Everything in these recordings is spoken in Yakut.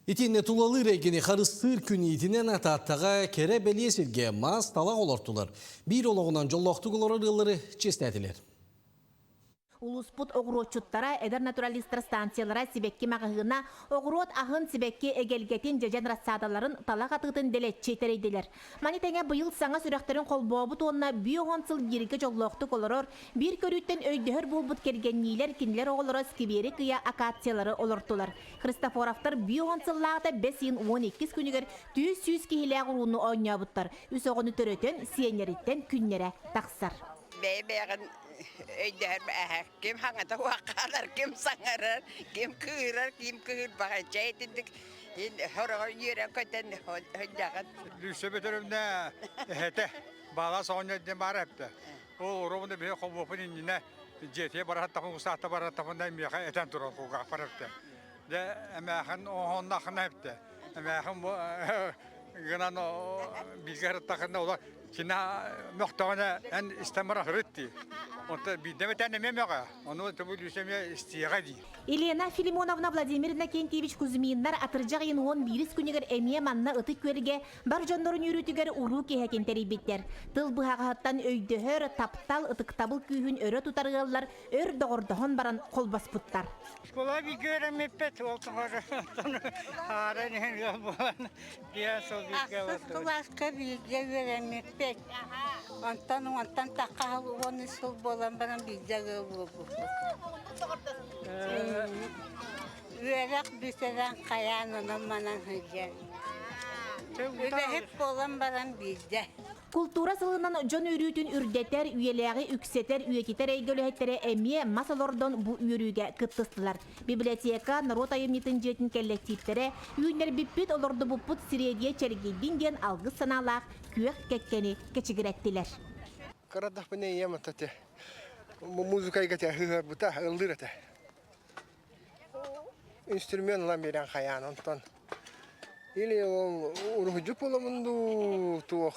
Итиннэ тулалыыр эйгэни харыстыыр күн иитинэн Тааттаҕа кэрэ-бэлиэ сиргэ мас талах олортулар. Биир олоҕунан дьоллоохтук олорор ыаллары чиэстээтилэр. Улууспут оҕуруотчуттара, эдэр натуралистар станциялара сибэкки маҕаһыына оҕуруот аһын, сибэкки эгэлгэтин, дьэдьэн рассадаларын, талах атыытын дэлэччи тэрийдилэр. Маны тэҥэ быйыл саҥа сүрэхтэрин холбообут уонна 50 сыл бииргэ дьоллоохтук олорор, биир көрүүттэн өйдөһөр буолбут кэргэнниилэр кинилэр оҕолоро сквери кыйа акациялары олортулар. Христофоровтар 50 сыллааҕыта бэс ыйын 12 күнүгэр 400 киһилээх урууну оонньообуттар. Үс оҕону төрөтөн, сиэннэриттэн күннэрэ тахсар. Бэйэ-бэйэҕин өйдөһөр ким хаҥата хаалар, ким саҥарар, ким кыырар, ким кыырбаҕа. Чэй итинник хороҕор үөрэн-көтөн өйдөҕүн. Лүүсэ Бөтөрөмнө эһэтэ баала соҕонньор диэн баара эптэ. Ол оробуна биһи холбуопун иннинэ дьиэтигэр барахаттапын усаатта барахаттапын да миэхэ этэн турар кулгаахпар эптэ. Дьэ эмээхин оһоннахына эптэ. Эмээхин бу гынан бииргэ сырыттахына олор Кини мөхтөҕүнэ эн истэн баран сырыт дии. Онто биирдэ эмэтэн эмиэ мөҕө. Ону Лүүсэ эмиэ истиэҕэ дии. Елена Филимоновна Владимир Иннокентьевич Кузьминнар атырдьах ыйын 11 күнүгэр эмиэ манна Ытык Күөлгэ бар дьоннорун үөрүүтүгэр уруу киэһэтин тэрийбиттэр. Тыл быһаҕаһыттан өйдөһөр, таптал, ытыктабыл күүһүн өрө тутар ыаллар өр доҕордоһон баран холбоспуттар. Школа бииргэ үөрэммиппит, ол тухары хаара иһин ыал буолан Ахсыс кылааска бииргэ үөрэммиппит. Онтон уонтан тахха 13 сыл буолан баран бииргэ ыал буолбуппут. Үөрэх бүтэрэн хайаан онон-манан сылдьан. Үлэһит буолан баран биирдэ. Култуура сылынан дьон үөрүүтүн үрдэтэр, үйэлээҕи үксэтэр, үйэтитэр эйгэ үлэһиттэрэ эмиэ мас олордон бу үөрүүгэ кыттыстылар. Библиотека, норуот айымньытын дьиэтин кэллэктииптэрэ үүннэрбиппит, олордубуппут сириэдийэ чэлгийдин диэн алгыс санаалаах күөх кэккэни кэчигирэттилэр. Кырадахпына ийэм ата музыкайга ыһыарбыта, ыллыыр этэ. Инструмент ылан биэрэн хайаан онтон или ол уруһуйдьут буоламын дуу туох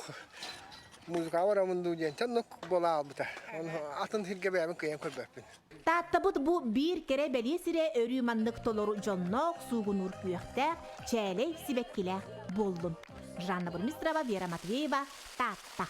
музыкаҕа барамын дуу диэн оннук буола хаалбыта. Атын сиргэ бэйэбин кыайан көрбөппүн. Тааттабыт бу биир кэрэ-бэлиэ сирэ өрүү маннык толору дьонноох, суугунуур күөхтээх, чээлэй сибэккилээх буоллун. Жанна Бурмистрова, Вера Матвеева, Таатта.